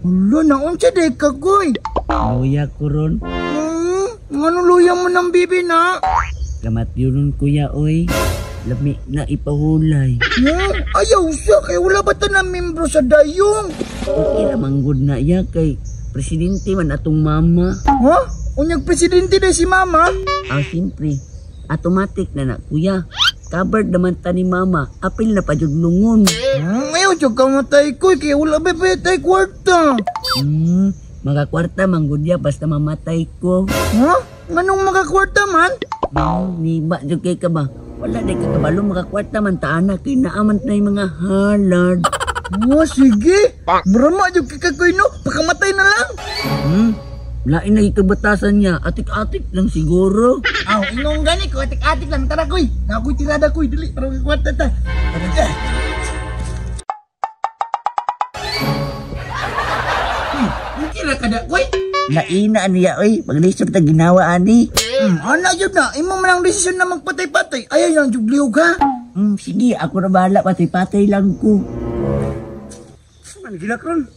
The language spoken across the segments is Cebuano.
Hala, naunsa day ka, Koy? Luya ko ron. Ngano luya mo ng bibi na? Kamatyonon kuya oy. Lami na ipahulay. Ayaw siya, kay wala ba ta na membro sa dayong? Okay ra manggod na iya kay presidente man atong mama. Ha? Unyag presidente na si mama? Ah, siyempre. Automatic na na kuya. Covered naman ta ni mama. Apil na pa jud lungon. Ayaw siya kamatay ko, kay wala ba pa tay kwarta? Makakwarta manggod ya basta mamatay ko. Ha? Nganong makakwarta man? Ni ba jud kay ka ba? Wala di ka kabalo makakwarta man ta ana kay naaman na yung mga halad. Oh, sige. Marama jud kay kakoy no, pakamatay na lang. Lain na ikabatasan niya. Atik-atik lang siguro. Aw, inong gani ko, atik-atik lang. Tara, koy. Nakoy tirada, koy. Dili, para makakwarta ta. Tara ka. Uy, okay ra ka da, koy. Laina niya, oy. Paglisod ta ginawa, ani. Ana jud na. Imo man ang desisyon na magpatay-patay. Ayaw lang jud lihog, ha? Sige, ako na bahala. Patay-patay lang ko. Man, gilak ron.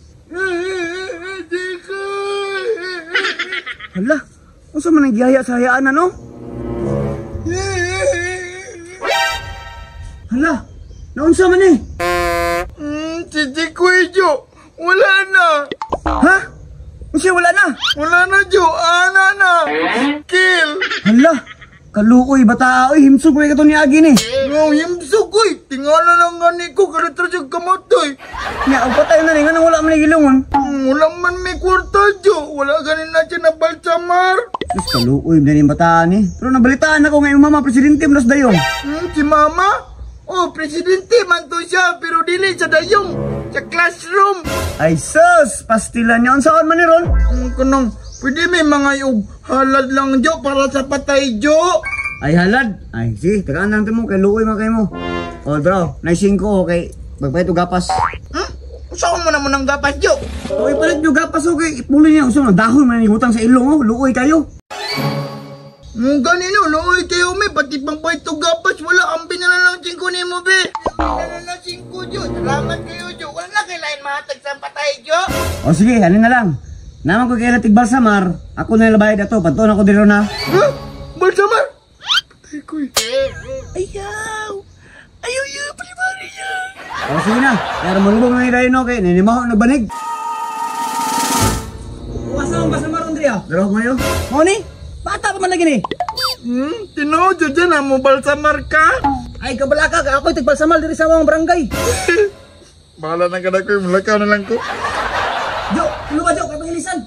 Hala, unsa man ang gihaya sa hayaan ano? Hala, naunsa man eh? Si Jikoy, Jo. Wala na. Ha? Unsa wala na? Wala na, Jo. Ana na. Kill. Hala, kaluoy bata oy, himsog man kato niagi ni. No, himsog oy. Tingala lang gani ko kada siya kamatay. Nya, og patay na ni nganong wala man ni gilungon. Wala man may kwarta, Jo. Wala gani na siya na balsamar. Sus, kaluoy na ni bata ni. Pero nabalitaan ako nga imong mama presidente man sa dayong. Si mama? Oh, presidente man to siya, pero dili sa dayong, sa classroom. Ay sus, pastilan niya. Unsaon man ni ron? Kanang, pwede may mga og halad lang, Jo, para sa patay, Jo. Ay halad. Ay, sige, tagaan lang mo kay luoy man kay mo. Oh, bro, nay 5 okay. Magpalit og gapas. Usaon mo na mo ng gapas, Jo? Oy, palit og gapas okay. Ipuloy niya usa man dahon man ni butang sa ilong oh, luoy kayo. Ganino, luoy kayo may pati pang palit og gapas, wala ambi na lang 5 nimo be. Ambi na lang 5, Jo. Salamat kayo, Jo. Wala na kay lain mahatag sa patay, Jo. O sige, ano na lang. Naman ko kay Latig Balsamar, ako na labayad ato, padtuon ako diri na. Ha? Balsamar? Patay ko. Ayaw. Ayaw yaw, palibari niya. O sige na, pero malubong na dayon okay, ninimaho na banig. Uwasa ang Balsamar Andrea. Daro mayo. Mo ni? Bata pa man lagi ni. Tinuod jud na mo balsamar ka? Ay kabalaka ka, ako'y tigbalsamar diri sa among barangay. Bahala na kada ko, mulakaw na lang ko. Jo, tulo ba Jo kay pangilisan?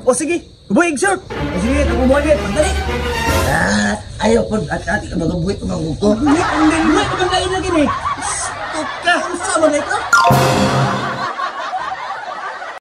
O sige, buhay sir. O sige, ako buhay. Dali. Ah, ayaw ko at ati ka magabuhit ko. Buhay ang buhay ka bang lagi ni. Stop ka. Unsa man ka?